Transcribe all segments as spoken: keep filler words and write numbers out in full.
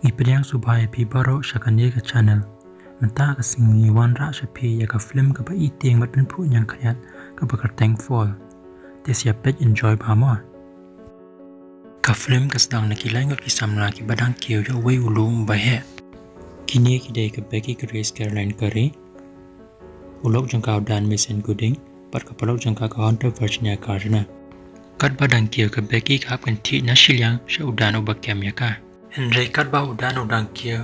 Ngi pdiang sngewbha ïa phi baroh sha kane ka channel. Mynta ka sngi ngi wanrah sha phi ïa ka film kaba i tieng bad pynphuh ñiangkhriat kaba kyrteng Fall. Te sa ïa peit enjoy bha mo. Ka film ka sdang na ki laingut ki samla kiba dang kiew ïa uwei u lum ba heh. Kine ki dei ka Becky Grace Caroline Curry, u lok jong ka u Dan Mason Gooding, bad ka paralok jong ka ka Hunter Virginia Gardner. Katba dang kiew ka Becky ka hap kynthih na shiliang sha u Dan uba kem ïa ka. Hynrei katba u Dan u dang kiew,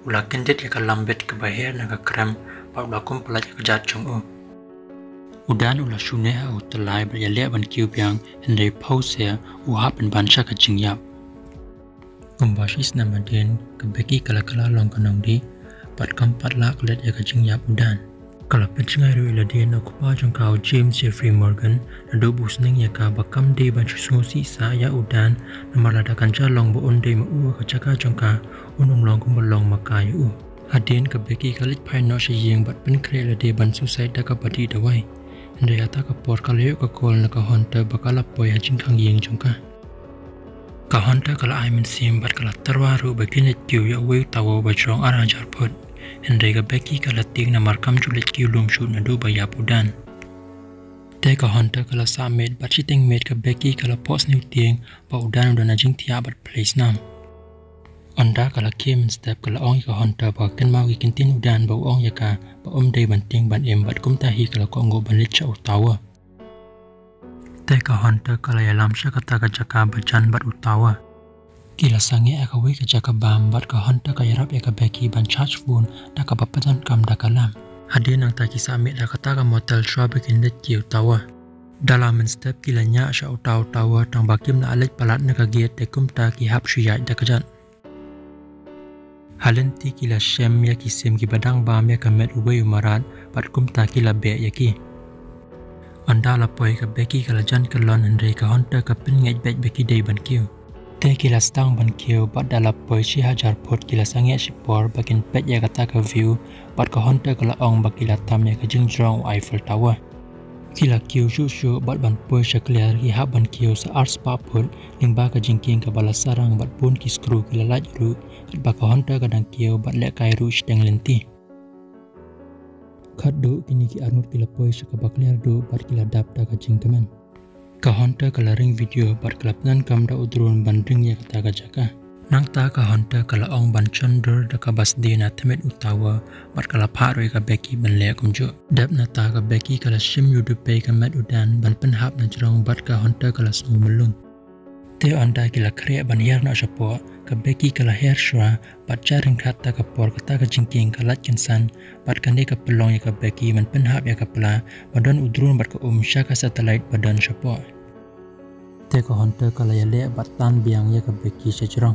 u la kyndit ïa ka lambit kaba her na ka krem, bad u la kum pyllait ïa ka kjat jong u. U Dan u la shu neh ha u tyllai bad ïaleh ban kiew biang, hynrei phew seh u hap pynban sha ka jingïap. Kumba shi snem hadien, ka Becky ka la kylla long ka nongdie, bad kam pat lah klet ïa ka jingïap u Dan. Ka la pynjngai ruh ïa lade na u kpa jong ka u James Jeffrey Morgan, naduh ba u sneng ïa ka ba kam dei ban shu sngewsih sah ïa u Dan, namar lada kan jia long ba un dei ma u ha ka jaka jong ka, un ym long kumba long ma ka ïa u. Hadien ka Becky ka leit phai noh sha ïing bad pynkhreh lade ban suicide da kaba dih dawai. Hynrei hata ka por ka la ïoh ka call na ka Hunter ba ka la poi ha jingkhang ïing jong ka. Ka Hunter ka la ai mynsiem bad ka la tyrwa ruh ba kin leit kiew ïa uwei u tower ba jrong ar hajar phut. Hynrei ka Becky ka la tieng namar kam ju leit kiew lum shuh naduh ba ïap u Dan. Te ka Hunter ka la sah miet bad shiteng miet ka Becky ka la phohsniew tieng ba u Dan u don ha jingthiah bad plie snam. Ynda ka la khie mynstep ka la ong ïa ka Hunter ba ka kynmaw ki ktien u Dan ba u ong ïa ka ba um dei ban tieng ban im bad kumta hi ka la kohnguh ban leit sha u tower. Te ka Hunter ka la ïalam sha kata ka jaka ba jan bad u tower. Ki la sangeh ha kawei ka jaka bam bad ka Hunter ka ïarap ïa ka Becky ban charge phone da kaba pyndonkam da ka lamp. Hadien nangta ki sah miet ha kata ka motel shuwa ba kin leit kiew tower. Da la mynstep ki la ñiah sha uta u tower tang ba kim lah leit palat na ka gate te kumta ki hap shu ïaid da kjat. Ha lynti ki la shem ïa ki sim kiba dang bam ïa ka met uwei u mrad bad kumta ki la beh ïa ki. Ynda la poi ka Becky ka la jan kyllon hynrei ka Hunter ka pynngeit beit ba ki dei ban kiew. Te ki la sdang ban kiew bad da la poi shi hajar phut ki la sangeh shipor ba kin peit ïa kata ka view bad ka Hunter ka la ong ba ki la tam ïa ka jingjrong u Eiffel Tower. Ki la kiew shuh shuh bad ban poi sha kliar ki hap ban kiew sa ar spah phut lyngba ka jingkieng kaba la sarang bad bun ki skru ki la lait ruh katba ka Hunter ka dang kiew bad lehkai ruh shiteng lynti. Khatduh kine ki arngut ki la poi sha kaba kliar duh bad ki la dap da ka jingkmen. Ka Hunter ka la ring video bad ka la pyndonkam da u drone ban ring ïa kata ka jaka. Nangta ka Hunter ka la ong ban shon dur da kaba sdie na tmier u tower bad ka la phah ruh ïa ka Becky ban leh kumjuh. Dep nangta ka Becky ka la shim ïa u duh pei ka met u Dan ban pynhap na jrong bad ka Hunter ka la sngew mlung. Te ynda ki la khreh ban hiar noh shapoh, ka Becky ka la hiar shuwa bad ja ryngkat ta ka por kata ka jingkieng ka lait kynsan bad kane ka pynlong ïa ka Becky ban pynhap ïa ka pla ba don u drone bad ka um sha ka satellite ba don shapoh. Te ka Hunter ka la ïaleh bad tan biang ïa ka Becky sha jrong.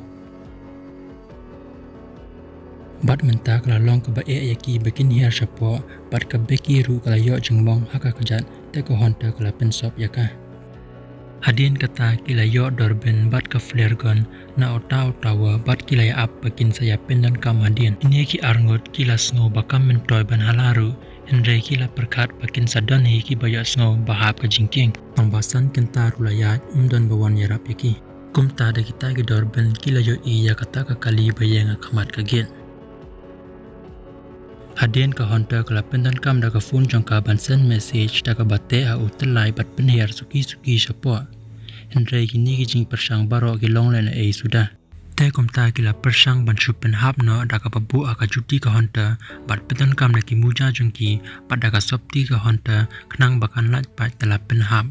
Bad mynta ka la long kaba eh ïa ki ba kin hiar shapoh bad ka Becky ruh ka la ïoh jingmong ha ka kjat te ka Hunter ka la pynsop ïa ka. Hadien kata ki la ïoh doorbell bad ka flare gun na uta u tower bad ki la ïa ap ba kin sa ïa pyndonkam hadien. Kine ki arngut ki la sngew ba kam myntoi ban hala ruh, hynrei ki la pyrkhat ba kin sa don hi kiba ïohsngew ba hap ka jingkieng. Tang ba san kynta ruh la ïaid ym don ba wan ïarap ïa ki. Kumta da kita ki doorbell ki la ïohi ïa kata ka kali ba ïeng ha khmat ka gate. Hadien ka Hunter ka la pyndonkam da ka phone jong ka ban send message da kaba teh ha u tyllai bad pynhiar suki suki shapoh. Hynrei kine ki jingpyrshang baroh ki long lehnohei suda. Te kumta ki la pyrshang ban shu pynhap noh da kaba buh ha ka juti ka Hunter bad pyndonkam da ki muja jong ki bad da ka sopti ka Hunter khnang ba kan lait pat te la pynhap.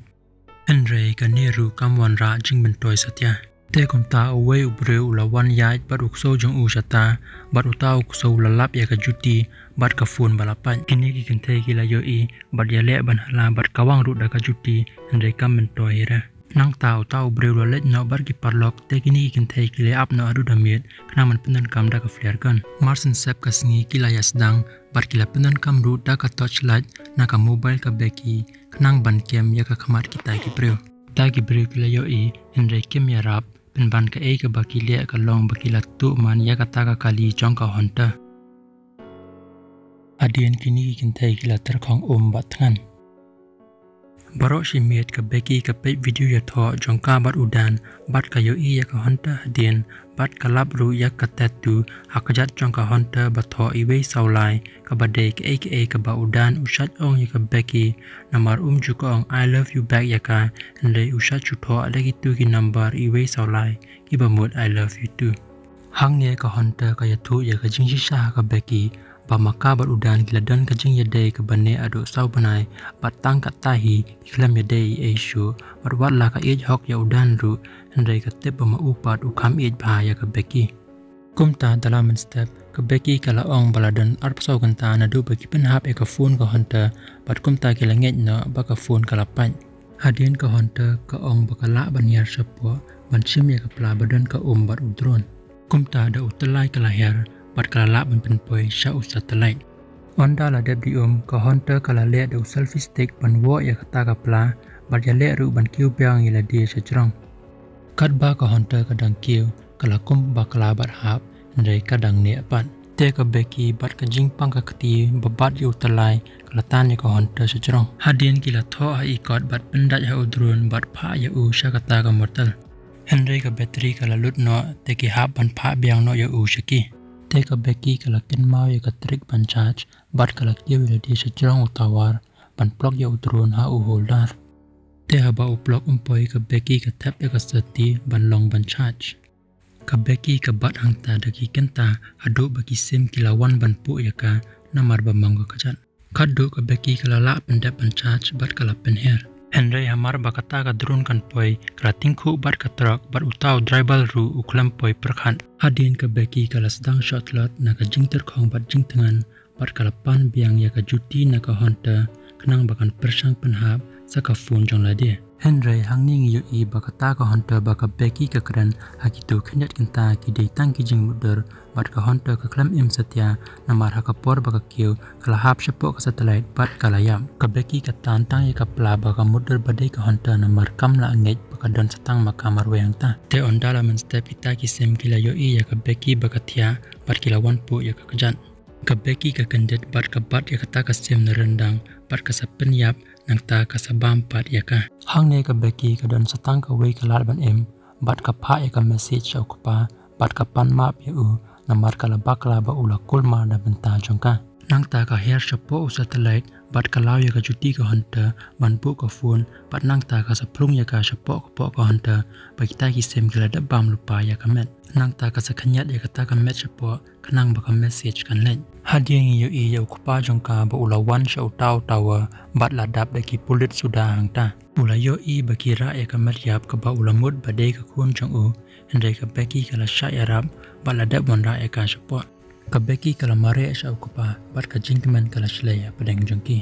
Hynrei kane ruh kam wanrah jingmyntoi satia. Te kumta uwei u briew u la wan ïaid bad u ksew jong u shata bad uta u ksew u la lap ïa ka juti bad ka phone ba la pait. Kine ki kynthei ki la ïohi bad ïaleh ban hala bad kawang ruh da ka juti hynrei kam myntoi hi re. Nangta uta u briew u la leit noh bad ki paralok te kine ki kynthei ki la ap noh haduh da miet khnang ban pyndonkam da ka flare gun. Mar shen sep ka sngi ki la ïa sdang bad ki la pyndonkam ruh da ka torchlight na ka mobile ka Becky khnang ban kem ïa ka khmat kita ki briew. Kita ki briew ki la ïohi hynrei kim ïarap pynban kaei kaba ki leh ka long ba ki la tuh man ïa kata ka kali jong ka Hunter. Hadien kine ki kynthei ki la tyrkhong um bad thngan. Baroh shi miet ka Becky ka peit video ïathoh jong ka bad u Dan, bad ka ïohi ïa ka Hunter hadien, bad ka lap ruh ïa ka tattoo ha kjat jong ka Hunter ba thoh iwei saw lai, kaba dei kaei kaei kaba u Dan u shait ong ïa ka Becky, namar um ju ka ong I love you back ïa ka, hynrei u shait shu thoh da kitu ki number iwei saw lai, kiba mut I love you too. Hangne ka Hunter ka ïathuh ïa ka jingshisha ha ka Becky, ba ma ka bad u Dan ki la don ka jingïadei kaba neh haduh saw bnai, bad tang katta hi ki khlem ïadei ei ei shuh, bad wat la ka ïeit hok ïa u Dan ruh, hynrei ka tip ba ma u pat u kham ïeit bha ïa ka Becky. Kumta da la mynstep, ka Becky ka la ong ba la don arphew saw kynta naduh ba ki pynhap ïa ka phone ka Hunter, bad kumta ki la ngeit noh ba ka phone ka la pait. Hadien ka Hunter ka ong ba ka lah ban hiar shapoh ban shim ïa ka pla ba don ka um bad u drone. Kumta da u tyllai ka la hiar bad ka la lah ban pynpoi sha u satellite. Ynda la dep die um, ka Hunter ka la leh da u selfie stick ban woh ïa kata ka pla, bad ïaleh ruh ban kiew biang ïa lade sha jrong. Katba ka Hunter ka dang kiew, ka la kum bakla bad hap, hynrei ka dang neh pat. Te ka Becky bad ka jingpang ka kti ba bat ïa u tyllai, ka la tan ïa ka Hunter sha jrong. Hadien ki la thoh ha i kot bad pyndait ha u drone bad phah ïa u sha kata ka motel. Hynrei ka battery ka la lut noh, te ki hap ban phah biang noh ïa u sha ki. Te ka Becky ka la kynmaw ïa ka trick ban charge, bad ka la kiew ïa lade sha jrong u tower, ban plug ïa u drone ha u holder. Te haba u plug um poi, ka Becky ka thep ïa ka sati ban long ban charge. Ka Becky ka bat hangta da ki kynta haduh ba ki sim ki la wan ban puh ïa ka, namar ba mong ka kjat. Khatduh ka Becky ka la lah pyndep ban charge bad ka la pynher. Hynrei hamar ba kata ka drone kan poi, ka la tyngkhuh bad ka truck bad uta u driver ruh u khlem poi pyrkhat. Hadien ka Becky ka la sdang shot lot na ka jingtyrkhong bad jingtngan, bad ka la pan biang ïa ka juti na ka Hunter, khnang ba kan pyrshang pynhap sa ka phone jong lade. Hynrei hangne ngi ïohi ba kata ka Hunter ba ka Becky ka kren ha kitu khyndiat kynta ki dei tang ki jingmutdur, bad ka Hunter ka khlem im satia, namar ha ka por ba ka kiew, ka la hap shapoh ka satellite bad ka la ïap. Ka Becky ka tan tang ïa ka pla ba ka mutdur ba dei ka Hunter namar kam lah ngeit ba ka don sa tang ma ka marwei hangta. Te ynda la mynstep kita ki sim ki la ïohi ïa ka Becky ba ka thiah, bad ki la wan puh ïa ka kjat. Ka Becky ka kyndit bad ka bat ïa kata ka sim na ryndang, bad ka sa pynïap, nangta ka sa bam pat ïa ka. Hangne ka Becky ka don sa tang kawei ka lad ban im, bad ka phah ïa ka message sha u kpa, bad ka pan map ïa u, namar ka la bakla ba u la kulmar na bynta jong ka. Nangta ka hiar shapoh u satellite, bad ka law ïa ka juti ka Hunter ban buh ka phone, bad nangta ka sa phlung ïa ka shapoh kpoh ka Hunter, ba kita ki sim ki la dep bam lypa ïa ka met. Nangta ka sa khynñiat ïa kata ka met shapoh, khnang ba ka message kan leit. Hadien ngi ïohi ïa u kpa jong ka ba u la wan sha uta u tower, bad la dap da ki pulit suda hangta. U la ïohi ba ki rah ïa ka met ïap kaba u la mut ba dei ka khun jong u, hynrei ka Becky ka la shah ïarap, bad la dep wanrah ïa ka shapoh. Ka Becky ka la mareh sha u kpa, bad ka jingkmen ka la shlei hapdeng jong ki.